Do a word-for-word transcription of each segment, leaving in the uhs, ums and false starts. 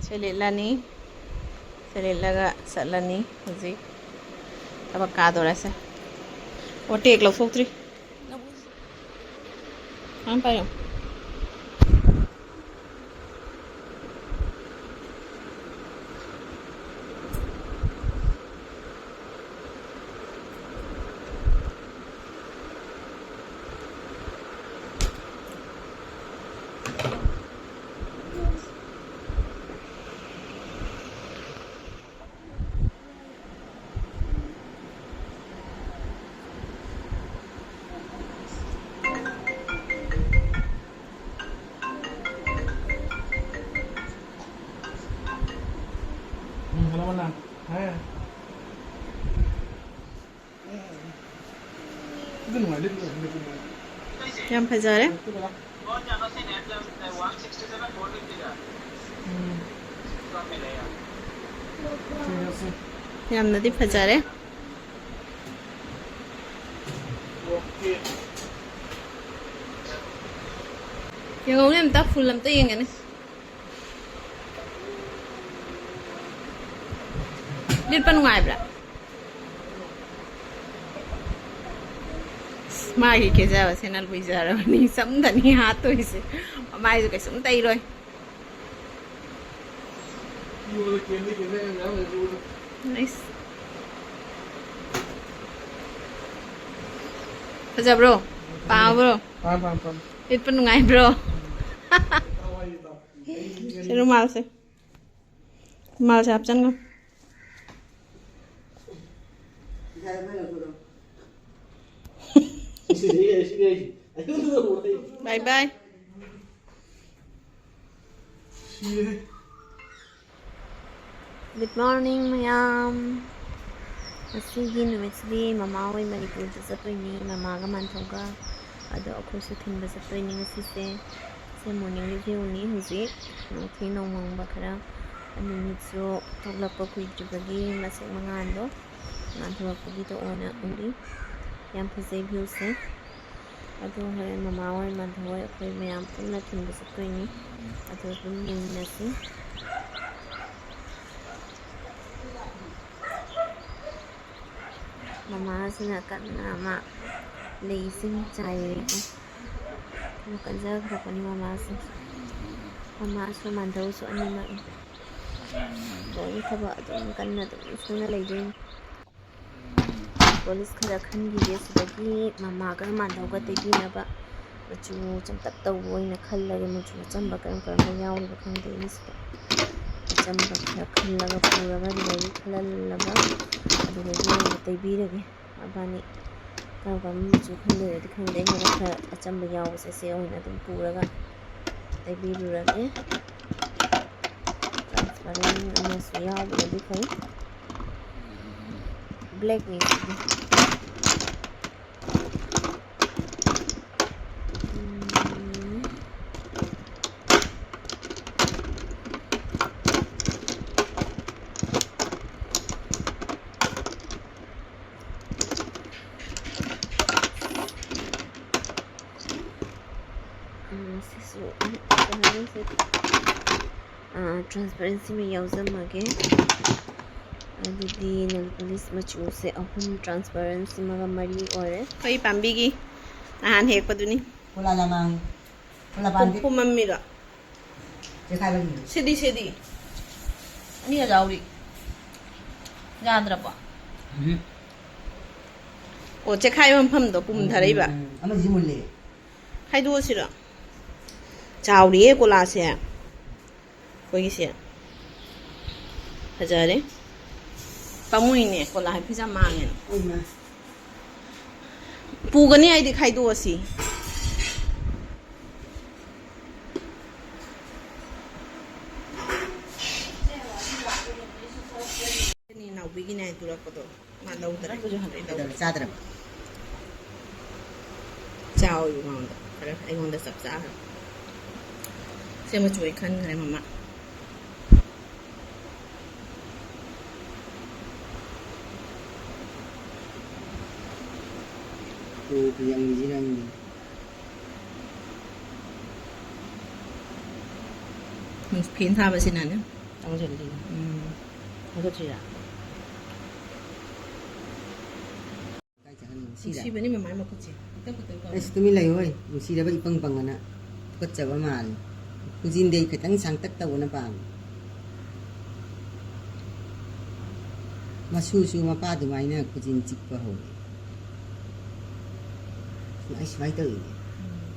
ꯁꯦ ꯂꯤꯠꯂꯅꯤ꯫ ꯁꯦ ꯂꯤꯠꯂꯒ ꯆꯠꯂꯅꯤ꯫ ꯍꯧꯖꯤꯛ ꯊꯕꯛ ꯀꯥꯗꯣꯔꯁꯦ꯫ ꯑꯣ, ꯇꯦꯛ ꯂꯧꯊꯣꯛꯇ꯭ꯔꯤ꯫ ꯅꯪ ꯄꯥꯏꯌꯣ꯫ ꯎꯝ, ꯍꯜꯂꯣ, ꯃꯅꯥ꯫ ꯍꯥ? ꯑꯗꯨ ꯅꯨꯡꯉꯥꯏ, ꯂꯤꯠꯄ ꯅꯨꯡꯉꯥꯏ, ꯂꯤꯠꯄ ꯅꯨꯡꯉꯥꯏ꯫ ꯌꯥꯝ ꯐꯖꯔꯦ꯫ ꯂꯤꯠꯄ ꯅꯨꯡꯉꯥꯏ꯫ ꯎꯝ꯫ ꯌꯥꯝꯅꯗꯤ ꯐꯖꯔꯦ꯫ ꯌꯦꯡꯉꯧꯅꯦ ꯑꯝꯇ, ꯐꯨꯜ ꯑꯝꯇ ꯌꯦꯡꯒꯦꯅꯦ꯫ ꯂꯤꯠꯄ ꯅꯨꯡꯉꯥꯏꯕ꯭ꯔꯥ? ꯃꯥꯒꯤ ꯀꯦꯖꯕ ꯁꯦꯟꯗꯜ ꯀꯨꯏꯖꯔꯕꯅꯤ, ꯆꯝꯗꯅꯤ ꯍꯥꯠꯇꯣꯏꯁꯦ꯫ ꯃꯃꯥꯏꯁꯨ ꯀꯩꯁꯨꯝ ꯇꯩꯔꯣꯏ꯫ ꯅꯥꯏꯁ꯫ ꯐꯖꯕ꯭ꯔꯣ? ꯄꯥꯝꯕ꯭ꯔꯣ? ꯄꯥꯝ, ꯄꯥꯝ, ꯄꯥꯝ꯫ ꯂꯤꯠꯄ ꯅꯨꯡꯉꯥꯏꯕ꯭ꯔꯣ? ꯁꯤ ꯔꯨꯃꯥꯜꯁꯦ꯫ ꯔꯨꯃꯥꯜꯁꯦ ꯍꯥꯞꯆꯟꯒꯣ꯫ ꯕꯥꯏ ꯕꯥꯏ꯫ Good morning, ꯃꯌꯥꯝ꯫ ꯉꯁꯤꯒꯤ ꯅꯨꯃꯤꯠꯁꯤꯗꯤ ꯃꯃꯥ ꯍꯣꯏ ꯃꯅꯤꯄꯨꯔꯗ ꯆꯠꯇꯣꯏꯅꯤ, ꯃꯃꯥꯒ ꯃꯥꯟꯊꯧꯒ꯫ ꯑꯗꯣ ꯑꯩꯈꯣꯏꯁꯨ ꯊꯤꯟꯕ ꯆꯠꯇꯣꯏꯅꯤ ꯉꯁꯤꯁꯦ꯫ ꯁꯦ morningꯒꯤ viewꯅꯤ ꯍꯧꯖꯤꯛ꯫ ꯅꯨꯡꯊꯤ ꯅꯣꯡꯃꯪꯕ ꯈꯔ, ꯅꯨꯃꯤꯠꯁꯨ ꯊꯣꯛꯂꯛꯄ ꯀꯨꯏꯗ꯭ꯔꯤꯕꯒꯤ ꯃꯁꯦꯛ ꯃꯉꯥꯜꯗꯣ ꯉꯥꯟꯊꯣꯔꯛꯄꯒꯤꯗꯣ ꯑꯣꯏꯅ ꯎꯔꯤ꯫ ꯌꯥꯝ ꯐꯖꯩ viewꯁꯦ꯫ ꯑꯗꯣ ꯍꯣꯔꯦꯟ ꯃꯃꯥ ꯍꯣꯏ, ꯃꯥꯟꯊꯧ ꯍꯣꯏ, ꯑꯩꯈꯣꯏ ꯃꯌꯥꯝ ꯄꯨꯟꯅ ꯊꯤꯟꯕ ꯆꯠꯇꯣꯏꯅꯤ꯫ ꯑꯗꯣ ꯑꯗꯨꯝ ꯌꯦꯡꯃꯤꯟꯅꯁꯤ꯫ ꯃꯃꯥꯁꯤꯅ ꯀꯟꯅ ꯑꯃ ꯂꯩꯁꯤꯡ ꯆꯥꯏꯔꯦꯀꯣ꯫ ꯌꯥꯝ ꯀꯟꯖꯈ꯭ꯔꯕꯅꯤ ꯃꯃꯥꯁꯤꯡꯁꯦ꯫ ꯃꯃꯥꯁꯨ ꯃꯥꯟꯗꯧꯁꯨ ꯑꯅꯤꯃꯛꯅꯤ꯫ ꯂꯣꯏꯅ ꯊꯕꯛ ꯑꯗꯨꯝ ꯀꯟꯅ ꯑꯗꯨꯝ ꯁꯨꯅ ꯂꯩꯗꯣꯏꯅꯤ꯫ ꯄꯣꯂꯤꯁ ꯈꯔ ꯈꯟꯈꯤꯒꯦ ꯁꯤꯗꯒꯤ ꯃꯃꯥꯒ ꯃꯥꯟꯗꯧꯒ ꯇꯩꯕꯤꯅꯕ꯫ ꯃꯆꯨ ꯆꯝꯇꯛ ꯇꯧꯕ ꯑꯣꯏꯅ ꯈꯜꯂꯒꯦ꯫ ꯃꯆꯨ ꯑꯆꯝꯕ ꯀꯔꯝ ꯀꯔꯝꯕ ꯌꯥꯎꯔꯤꯕ ꯈꯪꯗꯦ ꯑꯩꯁꯤꯗ꯫ ꯑꯆꯝꯕ ꯈꯔ ꯈꯜꯂꯒ ꯄꯨꯔꯒ ꯑꯗꯨꯗꯒꯤ ꯈꯜꯍꯜꯂꯒ ꯑꯗꯨꯗꯒꯤ ꯑꯣꯏꯅ ꯇꯩꯕꯤꯔꯒꯦ꯫ ꯃꯕꯥꯅꯤ ꯀꯔꯝ ꯀꯔꯝꯕ ꯃꯆꯨ ꯈꯟꯗꯣꯏꯅꯣꯗꯤ ꯈꯪꯗꯦ꯫ ꯑꯩꯅ ꯈꯔ ꯑꯆꯝꯕ ꯌꯥꯎꯕꯁꯦ ꯁꯤ ꯑꯣꯏꯅ ꯑꯗꯨꯝ ꯄꯨꯔꯒ ꯇꯩꯕꯤꯔꯨꯔꯒꯦ꯫ ꯇ꯭ꯔꯥꯟꯁꯄꯔꯦꯟ ꯑꯃꯁꯨ ꯌꯥꯎꯕꯅꯗꯤ ꯐꯩ꯫ ꯕ꯭ꯂꯦꯛꯅꯤ ꯁꯤꯗꯤ꯫ ꯎꯝ꯫ ꯎꯝ, ꯁꯤꯁꯨ, ꯎꯝ, ꯀꯩ ꯍꯥꯏꯅꯤ ꯁꯤ? ꯑꯥ, transparency ꯑꯃ ꯌꯥꯎꯖꯃꯒꯦ꯫ ꯑꯗꯨꯗꯤ nail polish ꯃꯆꯨꯁꯦ ꯑꯍꯨꯝ, transparency ꯑꯃꯒ ꯃꯔꯤ ꯑꯣꯏꯔꯦ꯫ ꯑꯩꯈꯣꯏ ꯄꯥꯝꯕꯤꯒꯤ ꯅꯍꯥꯟ ꯍꯦꯛꯄꯗꯨꯅꯤ꯫ ꯀꯣꯂꯥꯖ ꯃꯥꯡꯉꯤ꯫ ꯀꯣꯂꯥ ꯄꯥꯟꯗꯦ꯫ ꯄꯨꯝ-, ꯄꯨꯝꯃꯝꯃꯤꯔꯣ? ꯆꯦꯈꯥꯏꯕꯒꯤ꯫ ꯁꯤꯗꯤ, ꯁꯤꯗꯤ꯫ ꯑꯅꯤꯒ ꯌꯥꯎꯔꯤ꯫ ꯌꯥꯗ꯭ꯔꯕꯣ? ꯎꯝ꯫ ꯑꯣ, ꯆꯦꯈꯥꯏꯕ ꯃꯐꯝꯗꯣ ꯄꯨꯝꯊꯔꯛꯏꯕ? ꯎꯝ, ꯎꯝ, ꯎꯝ꯫ ꯑꯃꯁꯤꯁꯨ ꯃꯨꯜꯂꯦ꯫ ꯈꯥꯏꯗꯣꯛꯑꯁꯤꯔꯣ? ꯆꯥꯎꯔꯤꯌꯦ ꯀꯣꯂꯥꯁꯦ꯫ ꯑꯩꯈꯣꯏꯒꯤꯁꯦ꯫ ꯐꯖꯔꯦ꯫ ꯄꯥꯝꯃꯨꯏꯅꯦ, ꯀꯣꯂꯥ ꯍꯥꯏꯐꯦꯠ ꯌꯥꯝ ꯃꯥꯡꯉꯦ꯫ ꯏꯃꯥ꯫ ꯄꯨꯒꯅꯤ ꯍꯥꯏꯗꯤ ꯈꯥꯏꯗꯣꯛꯑꯁꯤ꯫ ꯅꯥꯎꯕꯤꯒꯤꯅꯦ ꯍꯥꯏ ꯇꯨꯔꯛꯄꯗꯣ꯫ ꯃꯥ ꯂꯧꯗ꯭ꯔꯦ꯫ ꯅꯪꯕꯨꯁꯨ ꯍꯪꯉꯛꯀꯗꯕ ꯆꯥꯗ꯭ꯔꯕ? ꯆꯥꯎ ꯃꯉꯣꯟꯗ꯫ ꯈꯔ ꯑꯩꯉꯣꯟꯗ ꯆꯞ ꯆꯥꯈ꯭ꯔꯦ꯫ ꯁꯦ ꯃꯆꯨ ꯑꯩ ꯈꯟꯈ꯭ꯔꯦ ꯃꯃꯥ꯫ ꯎ, ꯌꯥꯝ ꯌꯦꯡꯉꯤ꯫ ꯐꯦꯟ ꯊꯥꯕꯁꯤꯅꯅꯦ꯫ ꯇꯥꯡꯁꯤꯜꯂꯤ꯫ ꯎꯝ꯫ ꯃꯨꯊꯠꯁꯤꯔꯥ? ꯁꯤꯔ? ꯅꯨꯡꯁꯤꯕꯅꯤ ꯃꯃꯥꯏ ꯃꯈꯨꯠꯁꯦ꯫ ꯈꯤꯇꯪ ꯈꯤꯇꯪ ꯇꯧꯔꯦ꯫ ꯑꯩꯁ, ꯇꯨꯃꯤꯟ ꯂꯩꯌꯨ ꯍꯣꯏ꯫ ꯅꯨꯡꯁꯤꯔꯕ ꯏꯄꯪ ꯄꯪꯉꯅ꯫ ꯇꯨꯀꯠꯆꯕ ꯃꯥꯜꯂꯤ꯫ ꯈꯨꯖꯤꯟꯗꯩ ꯈꯤꯇꯪ ꯁꯥꯡꯇꯛ ꯇꯧꯕꯅ ꯄꯥꯝꯃꯤ꯫ ꯃꯁꯨꯁꯨ ꯃꯄꯥ ꯑꯗꯨꯃꯥꯏꯅ ꯈꯨꯖꯤꯟ ꯆꯤꯛꯄ ꯍꯧꯔꯦ꯫ ꯑꯩ ꯁꯨꯃꯥꯏꯅ ꯇꯧꯔꯤꯅꯦ꯫ ꯎꯝ꯫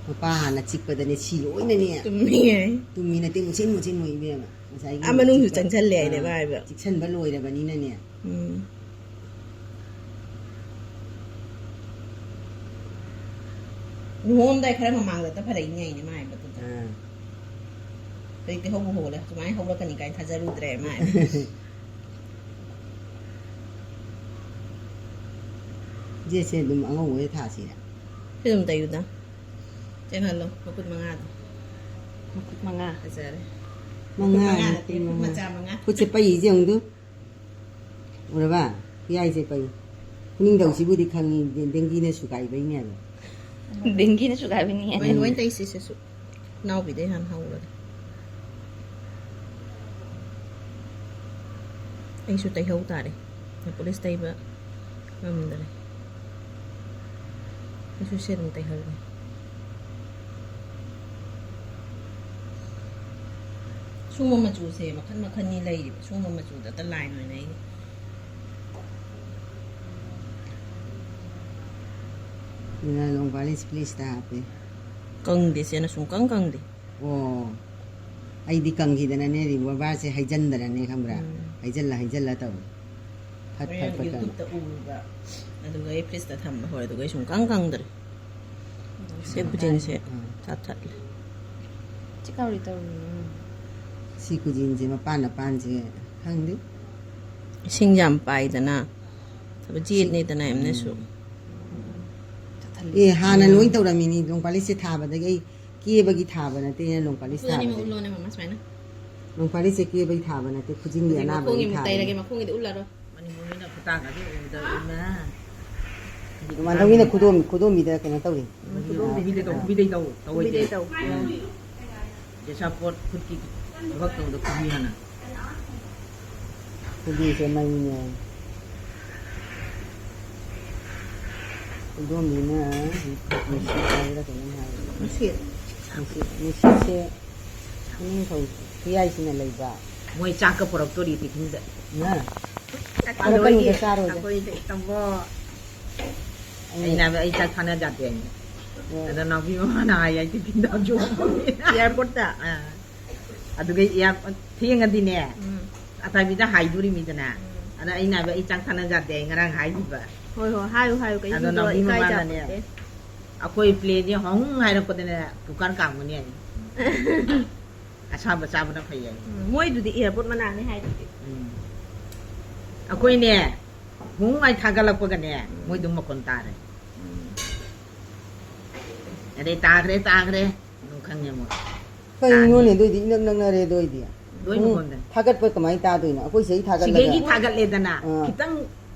ꯃꯄꯥ ꯍꯥꯟꯅ ꯆꯤꯛꯄꯗꯅꯦ ꯁꯤ ꯂꯣꯏꯅꯅꯦ꯫ ꯇꯨꯝꯃꯤ ꯍꯥꯏ꯫ ꯇꯨꯝꯃꯤ ꯅꯠꯇꯦ, ꯃꯨꯁꯤꯟ ꯃꯨꯁꯤꯟ ꯃꯨꯏ ꯏꯕꯦꯝꯃ꯫ ꯉꯁꯥꯏꯒꯤ ꯑꯥ, ꯃꯅꯨꯡꯁꯨ ꯆꯤꯛꯄ-, ꯆꯪꯁꯜꯂꯦ ꯍꯥꯏꯅꯦ ꯑꯥ, ꯃꯥ ꯍꯥꯏꯕ꯫ ꯆꯤꯛꯁꯟꯕ ꯂꯣꯏꯔꯕꯅꯤꯅꯅꯦ꯫ ꯎꯝ꯫ ꯂꯨꯍꯣꯡꯉꯝꯗꯥꯏ ꯈꯔ ꯃꯃꯥꯡꯗ ꯐꯔꯛꯏꯅꯦ ꯍꯥꯏꯅꯦ ꯃꯥ ꯍꯥꯏꯕꯗꯨꯗ꯫ ꯑꯥ꯫ ꯍꯧꯖꯤꯛꯇꯤ ꯍꯧꯕ ꯍꯧꯒꯠꯂꯦ꯫ ꯁꯨꯃꯥꯏꯅ ꯍꯧꯔꯛꯀꯅꯤ ꯀꯥꯏꯅ ꯊꯥꯖꯔꯨꯗ꯭ꯔꯦ ꯃꯥ ꯍꯥꯏꯕ꯫ ꯖꯦꯠꯁꯦ ꯑꯗꯨꯝ ꯑꯉꯧꯕ ꯑꯣꯏꯅ ꯊꯥꯁꯤꯔ? ꯁꯤ ꯑꯗꯨꯝ ꯇꯩꯌꯨꯗ꯫ ꯆꯦꯟꯍꯜꯂꯣ, ꯃꯈꯨꯠ ꯃꯉꯥꯗꯣ꯫ ꯃꯈꯨꯠ ꯃꯉꯥ꯫ ꯐꯖꯔꯦ꯫ ꯃꯉꯥ, ꯃꯈꯨꯠ ꯃꯉꯥ ꯃꯈꯨꯠ ꯅꯠꯇꯦ, ꯃꯈꯨꯠ ꯃꯉꯥ꯫ ꯃꯆꯥ ꯃꯉꯥ꯫ ꯈꯨꯠꯁꯦ ꯄꯩꯁꯦ ꯌꯦꯡꯉꯨꯗꯨ꯫ ꯎꯔꯕ? ꯈꯨꯌꯥꯏꯁꯦ ꯄꯩ꯫ ꯈꯨꯅꯤꯡꯗꯧꯁꯤꯕꯨꯗꯤ ꯈꯪꯉꯤ, ꯗꯦ-, ꯗꯦꯡꯒꯤꯅ ꯁꯨꯒꯥꯏꯕꯩꯅꯦ ꯍꯥꯏꯕ꯫ ꯗꯦꯡꯒꯤꯅ ꯁꯨꯒꯥꯏꯕꯅꯤ ꯍꯥꯏꯅ꯫ ꯂꯣꯏ, ꯂꯣꯏ ꯇꯩꯁꯤ ꯁꯤꯁꯨ꯫ ꯏꯅꯥꯎꯕꯤꯗꯩ ꯍꯥꯟꯅ ꯍꯧꯔꯒꯦ꯫ ꯑꯩꯁꯨ ꯇꯩꯍꯧ ꯇꯥꯔꯦ꯫ ꯅꯦꯜ ꯄꯣꯂꯤꯁ ꯇꯩꯕ ꯉꯝꯗꯔꯦ꯫ ꯑꯩꯁꯨ ꯁꯤ ꯑꯗꯨꯝ ꯇꯩꯍꯧꯒꯦ꯫ ꯁꯨꯝꯕ ꯃꯆꯨꯁꯦ ꯃꯈꯜ ꯃꯈꯜꯅꯤ ꯂꯩꯔꯤꯕ꯫ ꯁꯨꯝꯕ ꯃꯆꯨꯗ ꯑꯇ ꯂꯥꯏꯟ ꯑꯣꯏꯅ ꯑꯩ ꯑꯗꯨꯅ ꯅꯣꯡ ꯄꯥꯂꯤꯁ ꯄ꯭ꯂꯤꯁꯇ ꯍꯥꯞꯄꯦ꯫ ꯀꯪꯗꯦ, ꯆꯦꯅ ꯁꯨꯡꯀꯪ ꯀꯪꯗꯦ꯫ ꯑꯣ, ꯑꯩꯗꯤ ꯀꯪꯈꯤꯗꯅꯅꯦ, ꯔꯤꯕꯣꯔ ꯕꯥꯔꯁꯦ ꯍꯩꯖꯟꯗꯅꯅꯦ, ꯈꯪꯕ꯭ꯔꯥ? ꯎꯝ꯫ ꯍꯩꯖꯜꯂ, ꯍꯩꯖꯜꯂ ꯇꯧꯋꯦ꯫ ꯐꯠ, ꯐꯠ, ꯍꯣꯔꯦꯟ ꯐꯠ ꯀꯪꯉꯦ꯫ YouTube-ꯇ ꯎꯕ, ꯑꯗꯨꯒ ꯑꯩ ꯐ꯭ꯔꯤꯖꯇ ꯊꯝꯕ ꯍꯧꯔꯦ, ꯑꯗꯨꯒ ꯑꯩ ꯁꯨꯡꯀꯪ ꯀꯪꯗ꯭ꯔꯦ꯫ ꯁꯦ ꯈꯨꯖꯤꯟꯁꯦ ꯎꯝ꯫ ꯊꯥ ꯊꯠꯂꯦ꯫ ꯆꯤꯀꯥꯎꯔꯤ ꯇꯧꯔꯤꯅꯦ꯫ ꯁꯤ ꯈꯨꯖꯤꯟꯁꯦ ꯃꯄꯥꯟ ꯃꯄꯥꯟꯁꯦ ꯈꯪꯗꯦ꯫ ꯏꯁꯤꯡ ꯌꯥꯝ ꯄꯥꯏꯗꯅ, ꯊꯕꯛ ꯖꯦꯠꯅꯤꯗꯅ ꯑꯦꯝꯅꯁꯨ꯫ ꯎꯝ꯫ ꯊꯥꯊꯠꯂꯦ꯫ ꯑꯦ, ꯍꯥꯟꯅ ꯎꯝ꯫ ꯂꯣꯏ ꯇꯧꯔꯝꯃꯤꯅꯤ꯫ ꯅꯣꯡ ꯄꯥꯂꯤꯁꯁꯦ ꯊꯥꯕꯗꯒꯤ ꯑꯩ ꯀꯦꯕꯒꯤ ꯊꯥꯕ ꯅꯠꯇꯦꯅ, ꯅꯣꯡ ꯄꯥꯂꯤꯁ ꯈꯨꯠ ꯑꯅꯤꯃꯛ ꯊꯥꯕꯁꯦ꯫ ꯎꯠꯂꯣꯅꯦ ꯃꯃꯥ ꯁꯨꯃꯥꯏꯅ꯫ ꯅꯣꯡ ꯄꯥꯂꯤꯁꯁꯦ ꯀꯦꯕꯒꯤ ꯊꯥꯕ ꯅꯠꯇꯦ, ꯈꯨꯖꯤꯟꯒꯤ ꯍꯧꯖꯤꯛ ꯑꯅꯥꯕꯒꯤ ꯃꯈꯣꯡꯒꯤ ꯑꯃꯨꯛ ꯊꯥꯕꯅꯤ꯫ ꯇꯩꯔꯒꯦ, ꯃꯈꯣꯡꯒꯤꯗꯤ ꯎꯠꯂꯔꯣꯏ꯫ ꯃꯅꯤꯄꯨꯔꯒꯤꯅ ꯈꯨꯇꯥꯡꯒꯗꯤ ꯎꯕꯗ ꯏꯃꯥ꯫ ꯃꯥꯟꯗꯧꯒꯤꯅ ꯈꯨꯗꯣꯝ-, ꯈꯨꯗꯣꯝꯕꯤꯗ ꯀꯩꯅꯣ ꯇꯧꯔꯤ꯫ ꯈꯨꯗꯣꯝꯕꯤꯗ ꯇꯧ-, ꯈꯨꯕꯤꯗꯩ ꯇꯧ-, ꯇꯧꯋꯦ꯫ ꯈꯨꯕꯤꯗꯩ ꯇꯧ꯫ ꯎꯝ꯫ ꯌꯥꯆꯥꯄꯣꯠ ꯈꯨꯠꯀꯤ ꯊꯕꯛ ꯇꯧꯕꯗ ꯈꯨꯕꯤ ꯍꯥꯟꯅ꯫ ꯈꯨꯕꯤꯁꯦ ꯃꯩꯅꯦ꯫ ꯏꯗꯣꯝꯕꯤꯅ ꯅꯨꯡꯁꯤꯠ ꯍꯥꯏꯕ꯭ꯔꯥ ꯀꯩꯅꯣꯝ ꯍꯥꯏ꯫ ꯅꯨꯡꯁꯤꯠ꯫ ꯅꯨꯡꯁꯤꯠ, ꯅꯨꯡꯁꯤꯠꯁꯦ ꯎꯅꯤꯡꯊꯧ ꯈꯨꯌꯥꯏꯁꯤꯅ ꯂꯩꯕ꯫ ꯃꯣꯏ ꯆꯥꯛꯀ ꯄꯨꯔꯛꯇꯣꯔꯤ ꯇꯤꯐꯤꯟꯗ꯫ ꯅ? ꯆꯥꯛ ꯄꯨꯔꯛꯀꯅꯨꯗ, ꯂꯣꯏꯒꯤ꯫ ꯆꯥꯔꯣꯏꯗ꯫ ꯑꯩꯈꯣꯏꯗ ꯏꯇꯝꯕꯣ꯫ ꯑꯩꯅ ꯑꯩꯅ ꯍꯥꯏꯕ, "ꯑꯩ ꯆꯥꯛ ꯊꯥꯅ ꯌꯥꯗꯦ" ꯍꯥꯏꯅ꯫ ꯎꯝ꯫ ꯑꯗ ꯅꯥꯎꯕꯤ ꯃꯃꯥꯅ ꯍꯥꯏ, "ꯑꯩ ꯇꯤꯐꯤꯟꯗ ꯍꯧꯖꯤꯛ ꯑꯦꯌꯥꯔꯄꯣꯔꯠꯇ꯫ ꯑꯥ꯫ ꯑꯗꯨꯒ ꯊꯦꯡꯉꯗꯤꯅꯦ, ꯎꯝ꯫ ꯑꯇꯥꯏꯕꯤꯗ ꯍꯥꯏꯗꯣꯔꯤꯃꯤꯗꯅ꯫ ꯎꯝ꯫ ꯑꯗ ꯑꯩꯅ ꯍꯥꯏꯕ, "ꯑꯩ ꯆꯥꯛ ꯊꯥꯅ ꯌꯥꯗꯦ" ꯉꯔꯥꯡ ꯍꯥꯏꯈꯤꯕ꯫ ꯍꯣꯏ, ꯍꯣꯏ, ꯍꯥꯏꯌꯨ, ꯍꯥꯏꯌꯨ, ꯑꯗꯣ ꯀꯩꯁꯨ ꯅꯥꯎꯕꯤ ꯏꯀꯥꯏ ꯃꯃꯥꯅꯅꯦ, ꯆꯥꯄꯣꯠꯇꯦ꯫ "ꯑꯩꯈꯣꯏ ꯄ꯭ꯂꯦꯟꯁꯦ ꯍꯣꯡ ꯍꯥꯏꯔꯛꯄꯗꯅꯦ ꯀꯨꯀꯔ ꯀꯥꯝꯒꯅꯤ" ꯍꯥꯏ꯫ "ꯑꯁꯥꯕ ꯆꯥꯕꯅ ꯐꯩ" ꯍꯥꯏ꯫ ꯎꯝ, ꯃꯣꯏꯗꯨꯗꯤ ꯑꯦꯌꯥꯔꯄꯣꯔꯠ ꯃꯅꯥꯛꯅꯤ ꯍꯥꯏꯗꯨꯗꯤ꯫ ꯎꯝ꯫ ꯑꯩꯈꯣꯏꯅꯦ, ꯍꯣꯡ ꯍꯥꯏ ꯊꯥꯒꯠꯂꯛꯄꯒꯅꯦ, ꯎꯝ꯫ ꯃꯣꯏꯗꯨ ꯃꯈꯣꯟ ꯇꯥꯔꯦ꯫ ꯎꯝ꯫ ꯑꯗꯩ ꯇꯥꯈ꯭ꯔꯦ, ꯇꯥꯈ꯭ꯔꯦ꯫ ꯑꯗꯨꯝ ꯈꯪꯉꯦ ꯃꯣꯏ꯫ ꯀꯩꯅꯣꯅꯦ, ꯇꯥꯅꯤ꯫ ꯑꯗꯨꯏꯗꯤ ꯏꯅꯛ ꯅꯛꯅꯔꯦ ꯑꯗꯨꯏꯗꯤ꯫ ꯂꯣꯏ ꯎꯝ, ꯃꯈꯣꯟꯗ꯫ ꯊꯥꯒꯠꯄ ꯀꯃꯥꯏꯅ ꯇꯥꯗꯣꯏꯅꯣ? ꯑꯩꯈꯣꯏ ꯁꯤꯗꯩ ꯊꯥꯒꯠꯂꯒ꯫ ꯁꯤꯗꯩꯒꯤ ꯊꯥꯒꯠꯂꯦꯗꯅ, ꯑꯥ꯫ ꯈꯤꯇꯪ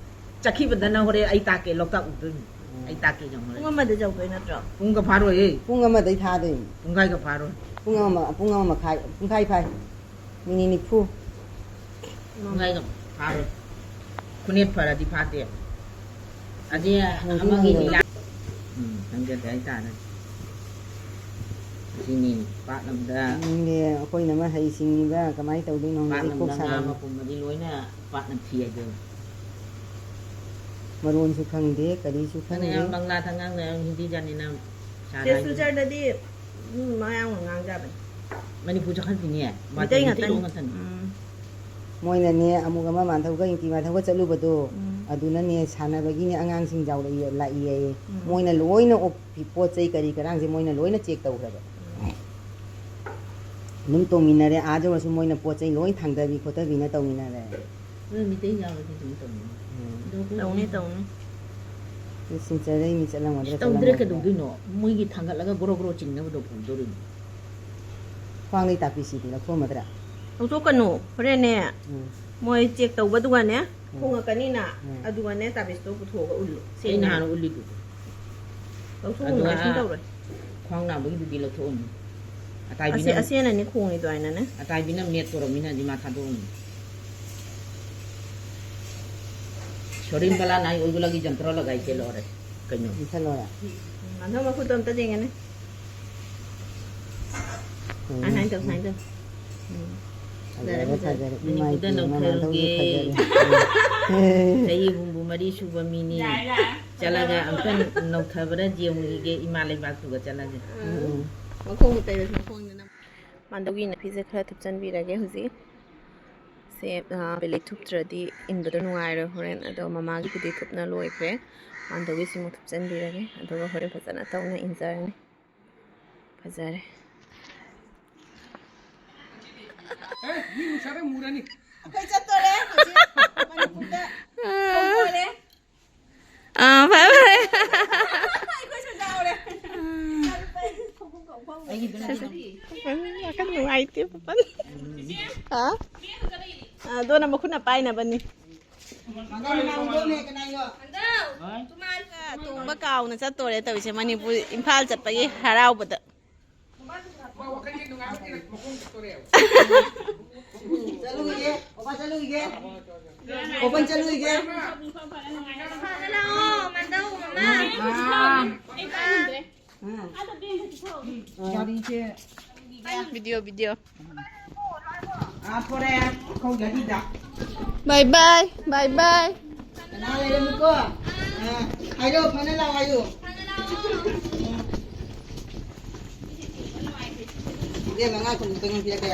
ꯆꯠꯈꯤꯕꯗꯅ ꯍꯣꯔꯦꯟ ꯑꯩ ꯇꯥꯛꯀꯦ, ꯂꯣꯛꯇꯥꯛ ꯎꯗꯣꯏꯅꯤ꯫ ꯎꯝ꯫ ꯑꯩ ꯇꯥꯛꯀꯦ ꯌꯦꯡꯉꯣ ꯍꯣꯔꯦꯟ꯫ ꯄꯨꯡ ꯑꯃꯗ ꯌꯧꯗꯣꯏ ꯅꯠꯇ꯭ꯔꯣ? ꯄꯨꯡꯒ ꯐꯥꯔꯣꯏꯌꯦ꯫ ꯄꯨꯡ ꯑꯃꯗꯩ ꯊꯥꯗꯣꯏꯅꯤ꯫ ꯄꯨꯡꯈꯥꯏꯒ ꯐꯥꯔꯣꯏ꯫ ꯄꯨꯡ ꯑꯃ, ꯄꯨꯡ ꯑꯃ ꯃꯈꯥꯏ, ꯄꯨꯡꯈꯥꯏ ꯐꯥꯏ꯫ ꯃꯤꯅꯤꯠ ꯅꯤꯐꯨ꯫ ꯄꯨꯡꯈꯥꯏꯒ ꯐꯥꯔꯣꯏ꯫ ꯈꯨꯅꯦꯠ ꯐꯔꯗꯤ ꯐꯥꯗꯦ꯫ ꯑꯗꯤ ꯅꯪꯗꯤ ꯑꯃꯒꯤ ꯅꯪꯗꯕ꯫ ꯂꯤꯂꯥ-, ꯎꯝ, ꯈꯪꯖꯗꯦ ꯍꯥꯏꯇꯥꯔꯦ꯫ ꯑꯁꯤꯅꯤ ꯄꯥꯛꯅꯝꯗ꯫ ꯈꯪꯗꯦ, ꯑꯩꯈꯣꯏꯅ ꯑꯃ ꯍꯩ ꯁꯤꯡꯉꯤꯕ, ꯀꯃꯥꯏꯅ ꯇꯧꯗꯣꯏꯅꯣ ꯈꯪꯗꯦ, ꯑꯩ ꯀꯣꯛ ꯄꯥꯛꯅꯝꯗ ꯉꯥ ꯁꯥꯔꯦ꯫ ꯑꯃ ꯄꯨꯝꯕꯗꯤ ꯂꯣꯏꯅ ꯄꯥꯛꯅꯝ ꯊꯤ ꯍꯥꯏꯗꯣ꯫ ꯃꯔꯣꯟꯁꯨ ꯈꯪꯗꯦ, ꯀꯔꯤꯁꯨ ꯅꯪꯅ ꯈꯪꯗꯦ꯫ ꯌꯥꯝ ꯕꯪꯂꯥꯗ ꯉꯥꯡꯅ ꯌꯥꯝ ꯍꯤꯟꯗꯤ ꯖꯥꯠꯅꯤ ꯅꯪ꯫ ꯁꯥꯔ ꯁꯦ ꯍꯥꯏꯗꯣ꯫ ꯁꯤꯜꯆꯔꯗꯗꯤ ꯃꯤ ꯃꯌꯥꯡꯅ ꯉꯥꯡꯖꯕꯅꯤ꯫ ꯃꯅꯤꯄꯨꯔ ꯆꯠꯈ꯭ꯔꯗꯤꯅꯦ, ꯃꯥꯗꯤ ꯃꯩꯇꯩ ꯃꯩꯇꯩꯂꯣꯟ ꯉꯥꯛꯇꯅꯤ꯫ ꯉꯥꯛꯇꯅꯤ꯫ ꯎꯝ꯫ ꯃꯣꯏꯅꯅꯦ ꯑꯃꯨꯛ ꯑꯃ ꯃꯥꯟꯊꯧꯒ ꯏꯪꯇꯤ ꯃꯥꯟꯊꯧꯒ ꯆꯠꯂꯨꯕꯗꯣ, ꯎꯝ꯫ ꯑꯗꯨꯅꯅꯦ ꯁꯥꯟꯅꯕꯒꯤꯅꯦ ꯑꯉꯥꯡꯁꯤꯡ ꯌꯥꯎꯔꯛꯏ, ꯂꯥꯛꯏ ꯍꯥꯏꯌꯦ꯫ ꯎꯝ꯫ ꯃꯣꯏꯅ ꯂꯣꯏꯅ ꯑꯣꯞ-, ꯄꯣꯠ ꯆꯩ ꯀꯔꯤ ꯀꯔꯥꯡꯁꯦ ꯃꯣꯏꯅ ꯂꯣꯏꯅ ꯆꯦꯛ ꯇꯧꯈ꯭ꯔꯕ꯫ ꯎꯝ꯫ ꯑꯗꯨꯝ ꯇꯣꯡꯃꯤꯟꯅꯔꯦ, ꯑꯥ ꯌꯧꯔꯁꯨ ꯃꯣꯏꯅ ꯄꯣꯠ ꯆꯩ ꯂꯣꯏ ꯊꯥꯡꯗꯕꯤ ꯈꯣꯠꯇꯕꯤꯅ ꯇꯧꯃꯤꯟꯅꯔꯦ꯫ ꯅꯣꯏ ꯃꯤꯇꯩ ꯌꯥꯎꯔꯗꯤ ꯑꯗꯨꯝ ꯇꯧꯅꯤ꯫ ꯎꯝ꯫ ꯑꯗꯣ ꯑꯩꯈꯣꯏ ꯇꯧꯅꯤ, ꯇꯧꯅꯤ꯫ ꯑꯗꯨ ꯁꯤꯜꯆꯔꯗꯩ ꯃꯤ ꯆꯠꯂꯝꯒꯗ꯭ꯔꯥ ꯇꯧꯗ꯭ꯔꯦ ꯆꯠꯂꯝꯃꯣꯏꯗ꯭ꯔꯥ? ꯀꯩꯗꯧꯗꯣꯏꯅꯣ? ꯃꯣꯏꯒꯤ ꯊꯥꯡꯒꯠꯂꯒ ꯒ꯭ꯔꯣ ꯒ꯭ꯔꯣ ꯆꯤꯡꯅꯕꯗꯣ ꯄꯨꯗꯣꯔꯤꯅꯤ꯫ ꯈ꯭ꯋꯥꯡꯗꯩ ꯇꯥꯛꯄꯤꯁꯤꯗꯤ ꯂꯧꯊꯣꯛꯑꯝꯃꯗ꯭ꯔꯥ? ꯂꯧꯊꯣꯛꯀꯅꯨ꯫ ꯍꯣꯔꯦꯟꯅꯦ, ꯎꯝ꯫ ꯃꯣꯏ ꯆꯦꯛ ꯇꯧꯕꯗꯨꯒꯅꯦ, ꯎꯝ꯫ ꯈꯣꯡꯉꯛꯀꯅꯤꯅ, ꯎꯝ꯫ ꯑꯗꯨꯒꯅꯦ ꯇꯥꯕꯤꯁꯇꯣ ꯄꯨꯊꯣꯛꯑꯒ ꯎꯜꯂꯨ꯫ ꯑꯩ ꯁꯦꯡꯅ꯫ ꯅꯍꯥꯟ ꯎꯠꯂꯤꯗꯨꯗꯤ꯫ ꯂꯧꯊꯣꯛꯎꯅꯨ, ꯑꯗꯨꯒ ꯀꯩꯁꯨꯝ ꯇꯧꯔꯣꯏ꯫ ꯈ꯭ꯋꯥꯡ ꯅꯥꯕꯒꯤꯗꯨꯗꯤ ꯂꯧꯊꯣꯛꯎꯅꯨ꯫ ꯑꯇꯥꯏꯕꯤꯅ ꯑꯁꯤ-, ꯑꯁꯦꯟ ꯑꯅꯤ ꯈꯣꯡꯉꯤꯗꯣ ꯍꯥꯏꯅꯅꯦ꯫ ꯑꯇꯥꯏꯕꯤꯅ ꯃꯦꯠ ꯇꯧꯔꯝꯃꯤꯅꯗꯤ ꯃꯥ ꯊꯥꯗꯣꯛꯎꯅꯨ꯫ ꯁꯣꯔꯤꯟ ꯕꯂꯥ ꯅꯥꯏ ꯑꯣꯏꯒꯨꯂꯥꯒꯤ ꯖꯟꯇ꯭ꯔ ꯂꯒꯥꯏ ꯆꯦꯜꯂꯛꯑꯣꯔꯦ꯫ ꯀꯩꯅꯣ? ꯃꯨꯟꯊꯠꯂꯣꯔꯥ? ꯃꯥꯟꯗꯧ ꯃꯈꯨꯠꯇꯣ ꯑꯝꯇ ꯌꯦꯡꯒꯅꯤ꯫ ꯎꯝ. ꯑ, ꯁꯨꯃꯥꯏꯅ ꯇꯧ, ꯁꯨꯃꯥꯏꯅ ꯇꯧ꯫ ꯎꯝ. ꯐꯖꯔꯦ, ꯐꯖꯔꯦ, ꯐꯖꯔꯦ. ꯃꯅꯤꯄꯨꯔꯗ ꯏꯃꯥ ꯏꯕꯦꯝꯃ, ꯅꯧꯊꯔꯨꯒꯦ꯫ ꯃꯥꯟꯗꯧꯁꯨ ꯐꯖꯔꯦ. ꯎꯝ. ꯆꯍꯤ ꯍꯨꯝꯐꯨ ꯃꯔꯤ ꯁꯨꯕ ꯃꯤꯅꯤ꯫ ꯆꯠꯂꯒ ꯑꯝꯇꯪ ꯅꯧꯊꯕ꯭ꯔꯥ ꯌꯦꯡꯉꯨꯈꯤꯒꯦ ꯏꯃꯥ ꯂꯩꯕꯥꯛꯇꯨꯒ ꯆꯠꯂꯒ꯫ ꯎꯝ. ꯃꯈꯣꯡ ꯇꯩꯔꯁꯨ ꯃꯈꯣꯡꯗꯅ꯫ ꯃꯥꯟꯗꯧꯒꯤ ꯅꯥꯄꯤꯁꯦ ꯈꯔ ꯊꯨꯞꯆꯟꯕꯤꯔꯒꯦ ꯍꯧꯖꯤꯛ꯫ ꯁꯦ, ꯑ, ꯄꯦꯂꯦꯠ ꯊꯨꯞꯇ꯭ꯔꯗꯤ ꯏꯟꯕꯗꯣ ꯅꯨꯡꯉꯥꯏꯔꯣꯏ ꯍꯣꯔꯦꯟ꯫ ꯑꯗꯣ ꯃꯃꯥꯒꯤꯕꯨꯗꯤ ꯊꯨꯞꯅ ꯂꯣꯏꯈ꯭ꯔꯦ꯫ ꯃꯥꯟꯗꯧꯒꯤꯁꯤꯃꯨꯛ ꯊꯨꯞꯆꯟꯕꯤꯔꯒꯦ꯫ ꯑꯗꯨꯒ ꯍꯣꯔꯦꯟ ꯐꯖꯅ ꯇꯧꯅ ꯏꯟꯖꯔꯅꯤ꯫ ꯐꯖꯔꯦ꯫ ꯃꯤ ꯅꯨꯡꯁꯥꯗ ꯃꯨꯔꯅꯤ꯫ ꯑꯩꯈꯣꯏ ꯆꯠꯇꯣꯔꯦ ꯍꯧꯖꯤꯛ ꯃꯅꯤꯄꯨꯔꯗ꯫ ꯈꯣꯡꯄꯣꯏꯔꯦ꯫ ꯑꯥ, ꯐꯔꯦ, ꯐꯔꯦ꯫ ꯑꯩꯈꯣꯏꯁꯨ ꯌꯥꯎꯔꯦ꯫ ꯋꯥꯈꯜ ꯅꯨꯡꯉꯥꯏꯇꯦ, ꯄꯄꯟ꯫ ꯍꯥ? ꯑꯥ, ꯑꯗꯨꯅ ꯃꯈꯨꯠꯅ ꯄꯥꯏꯅꯕꯅꯤ꯫ ꯇꯣꯡꯕ ꯀꯥꯎꯅ ꯆꯠꯇꯣꯔꯦ ꯇꯧꯔꯤꯁꯦ, ꯃꯅꯤꯄꯨꯔ ꯏꯝꯐꯥꯜ ꯆꯠꯄꯒꯤ ꯍꯔꯥꯎꯕꯗ꯫ ꯃꯥ ꯋꯥꯈꯜꯁꯦ ꯅꯨꯡꯉꯥꯏꯕꯒꯤ ꯃꯈꯣꯡ ꯆꯠꯇꯣꯔꯦꯕ꯫ ꯆꯠꯂꯨꯈꯤꯒꯦ, ꯄꯄꯥ ꯆꯠꯂꯨꯈꯤꯒꯦ, ꯄꯄꯟ ꯆꯠꯂꯨꯈꯤꯒꯦ꯫ ꯍꯥꯟꯅ ꯂꯥꯛꯑꯣ, ꯃꯥꯟꯗꯧ ꯃꯃꯥ꯫ ꯎꯝ. ꯒꯥꯔꯤꯁꯦ ꯚꯤꯗꯤꯑꯣ, ꯚꯤꯗꯤꯑꯣ꯫ ꯑꯥ, ꯊꯣꯔꯦ, ꯑꯩꯈꯣꯏ ꯒꯥꯔꯤꯗ꯫ ꯕꯥꯏ ꯕꯥꯏ, ꯕꯥꯏ ꯕꯥꯏ꯫ ꯀꯅꯥ ꯂꯩꯔꯝꯃꯨꯀꯣ? ꯑꯥ, ꯍꯥꯏꯔꯣ, ꯐꯅ ꯂꯥꯛꯑꯣ ꯍꯥꯏꯌꯨ꯫ ꯏꯕꯦꯝꯃ, ꯉꯥ ꯊꯣꯡꯕ ꯀꯩꯅꯣ ꯄꯤꯔꯛꯀꯦ꯫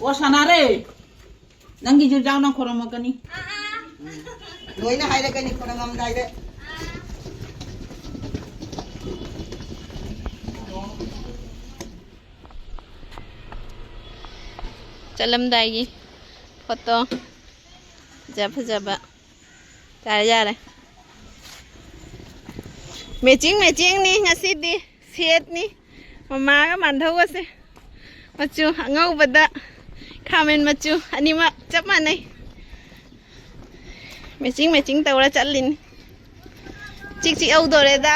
ꯑꯣ, ꯁꯥꯟꯅꯔꯦ꯫ ꯅꯪꯒꯤꯁꯨ ꯌꯥꯎꯅ ꯈꯣꯔꯝꯃꯛꯀꯅꯤ꯫ ꯂꯣꯏꯅ ꯍꯥꯏꯔꯛꯀꯅꯤ ꯈꯣꯔꯝꯃꯝꯗꯥꯏꯗ꯫ ꯆꯠꯂꯝꯗꯥꯏꯒꯤ ꯐꯣꯇꯣ ꯐꯖ ꯐꯖꯕ꯫ ꯌꯥꯔꯦ, ꯌꯥꯔꯦ꯫ ꯃꯦꯆꯤꯡ ꯃꯦꯆꯤꯡꯅꯤ ꯉꯁꯤꯗꯤ꯫ ꯁꯦꯠꯅꯤ꯫ ꯃꯃꯥꯒ ꯃꯥꯟꯙꯧꯒꯁꯦ꯫ ꯃꯆꯨ ꯑꯉꯧꯕꯗ ꯈꯥꯃꯦꯟ ꯃꯆꯨ ꯑꯅꯤꯃꯛ ꯆꯞ ꯃꯥꯟꯅꯩ꯫ ꯃꯦꯆꯤꯡ ꯃꯦꯆꯤꯡ ꯇꯧꯔ ꯆꯠꯂꯤꯅꯤ꯫ ꯆꯤꯛ ꯆꯤꯛ ꯍꯧꯗꯣꯔꯦꯗ꯫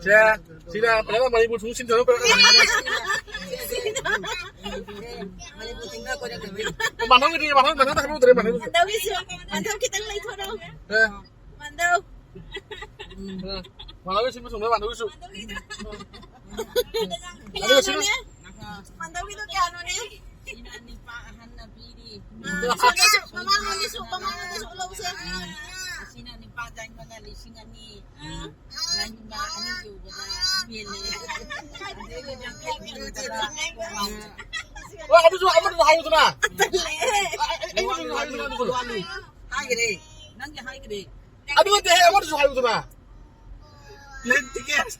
ꯁꯦ, ꯁꯤꯗ ꯐꯖꯅ ꯃꯅꯤꯄꯨꯔ ꯊꯣꯡ ꯁꯤꯟꯊꯅꯕ ꯄꯤꯔꯛꯀꯗꯕꯅꯤ꯫ ꯃꯥꯟꯅꯧꯒꯤꯗꯤ, ꯃꯥꯟꯅꯧ, ꯃꯥꯟꯅꯧ ꯇꯥꯈꯠꯍꯧꯗ꯭ꯔꯦ, ꯃꯥꯟꯅꯧꯒꯤꯁꯨ꯫ ꯃꯥꯟꯗꯧꯒꯤꯁꯨ, ꯃꯥꯟꯗꯧ ꯈꯤꯇꯪ ꯂꯩꯊꯣꯔꯛꯑꯣ꯫ ꯑꯦ꯫ ꯃꯥꯟꯗꯧ꯫ ꯎꯝ꯫ ꯃꯥꯟꯅꯧꯒꯤ ꯁꯤꯟꯕ ꯁꯨꯝꯕ ꯃꯥꯟꯅꯧꯒꯤꯁꯨ꯫ ꯃꯥꯟꯗꯧꯒꯤꯗꯣ ꯀꯌꯥꯅꯣꯅꯦ? ꯃꯥꯟꯗꯧꯒꯤꯗꯣ ꯀꯌꯥꯅꯣꯅꯦ? ꯁꯤꯅ ꯅꯤꯄꯥ ꯑꯍꯟꯅ ꯄꯤꯔꯤ꯫ ꯑꯥ, ꯁꯣꯝꯗꯁꯨ, ꯃꯃꯥꯡꯂꯣꯝꯗꯁꯨ, ꯃꯃꯥꯡꯂꯣꯝꯗꯁꯨ ꯂꯧꯁꯦ꯫ ꯑꯁꯤꯅ ꯅꯤꯄꯥ ꯆꯥꯝꯃꯉꯥ, ꯂꯤꯁꯤꯡ ꯑꯅꯤ꯫ ꯎꯝ꯫ ꯂꯥꯏꯅꯤꯡꯕ ꯑꯅꯤ ꯌꯧꯕꯗ ꯄꯦꯜꯂꯦ꯫ ꯑꯗꯩ ꯌꯥꯡꯈꯩ ꯄꯤꯕꯗ ꯍꯣꯏ, ꯑꯗꯨꯁꯨ ꯑꯃꯗꯨꯁꯨ ꯍꯥꯏꯌꯨꯗꯅ꯫ ꯇꯜꯂꯦ꯫ ꯑꯩ, ꯑꯩꯉꯣꯟꯗꯁꯨ ꯍꯥꯏꯌꯨꯗꯅ, ꯑꯗꯨꯁꯨ꯫ ꯍꯥꯏꯈ꯭ꯔꯦ꯫ ꯅꯪꯒꯤ ꯍꯥꯏꯈ꯭ꯔꯦ꯫ ꯑꯗꯨ ꯅꯠꯇꯦꯍꯦ, ꯑꯃꯗꯨꯁꯨ ꯍꯥꯏꯌꯨꯗꯅ꯫ Plane ticket꯫